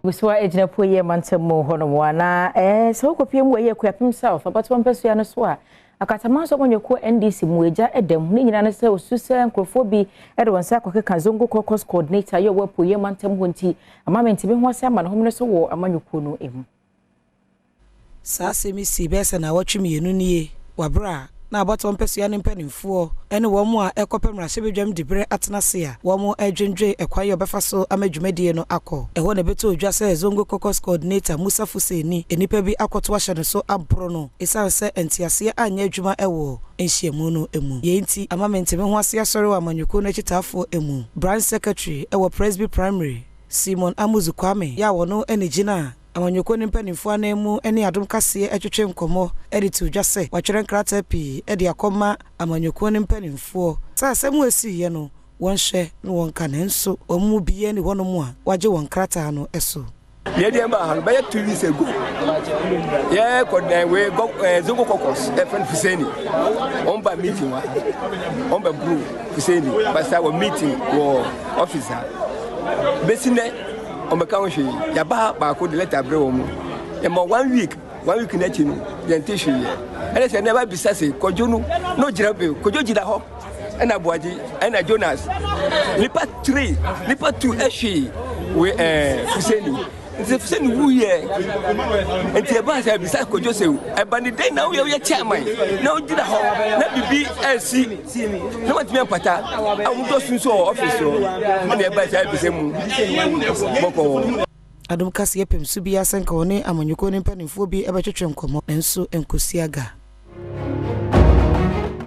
Gu so a gyina apueeɛ mantam mu hɔnom a, na sɛ wokɔpie mu wɔ ɛyɛ Akuapem South abatoɔ mpasua no so a, Akatamanso amanyɔkuo NDC mu agya da mu. Ne nyinaa ne sɛ ɔsu sɛ nkurɔfoɔ bi de wɔn nsa akɔkeka Zongo Caucus Coordinator yɛ ɔwɔ apueeɛ mantam hɔ nti ama mentumi ho ase ama ne homene so wɔ amanyɔkuo no mu. Saa asɛm yi sii bɛyɛ sɛ nnawɔtwe mmienu nie wɔ berɛ a na abatoɔ mpasua no mpanimfoɔ ne wɔn a ɛrekɔpɛ mmarahyɛbadwam diberɛ atena ase a wɔredwendwen ɛkwan a wɔbɛfa so ama dwumadie no akɔ. Ɛhɔ na ɛbɛtɔɔ dwa sɛ Zongo Caucus Coordinator Musa Fuseni nnipa bi akɔto ahyɛ ne so aboro no ɛsiane sɛ nteaseɛ anyɛ adwuma wɔ nhyiamu no mu. Yei nti ama mente-me-ho-ase asɔre wɔ amanyɔkuo no akyitaafoɔ mu. Branch Secretary wɔ Presby Primary, Simon Amuzu Kwame, yɛ a ɔno na ɛgyinaa Amanyɔkuo no mpanimfoɔ ananmu ne Adom Kaseɛ twetwe nkɔmmɔ de too dwa sɛ wɔatwerɛ nkrataa pii de akɔma amanyɔkuo no mpanimfoɔ sɛ asɛm a ɛsiiɛ no wɔnhwɛ na wɔnka nanso wɔn mu biara nni hɔnom a wagye wɔn nkrataa no so. Yɛ deɛ baa ha no bɛyɛ 2 weeks ago, yɛ kɔ dan wei gɔ Zongo Caucus ɛfɛn Fuseni, wɔn ba meeting wa wɔn bɛ buru Fuseni basa wɔ meeting wɔ office ha. Besi nɛ wɔn bɛka ho hwee. Yaba ha baako de letter brɛ wɔn mu, yɛma one week. One week n'akyi no yɛn ti hwee yɛ ɛna sɛ ɛnɛ bisa sɛ Kɔdwo no na ogyina bi Kɔdwo gyina hɔ ɛna Buagye ɛna Jonas, nipa three, nipa two ɛhwee we Fuseni. Nti Fuseni wu yɛ nti ɛba sɛ bisa Kɔdwo sɛ ɛba ne den na woyɛ chairman na ogyina hɔ na bibi ɛsi na watumi ampata a wɔn dɔ sunsun wɔ ɔfisi hɔ, ɛna ɛba sɛ ɛbisa mu bɔkɔɔ. Adom Kaseɛ pem so biara sɛ nka wɔne amanyɔkuo no mpanimfoɔ bi bɛtwetwe nkɔmmɔ nanso nkɔsi aga.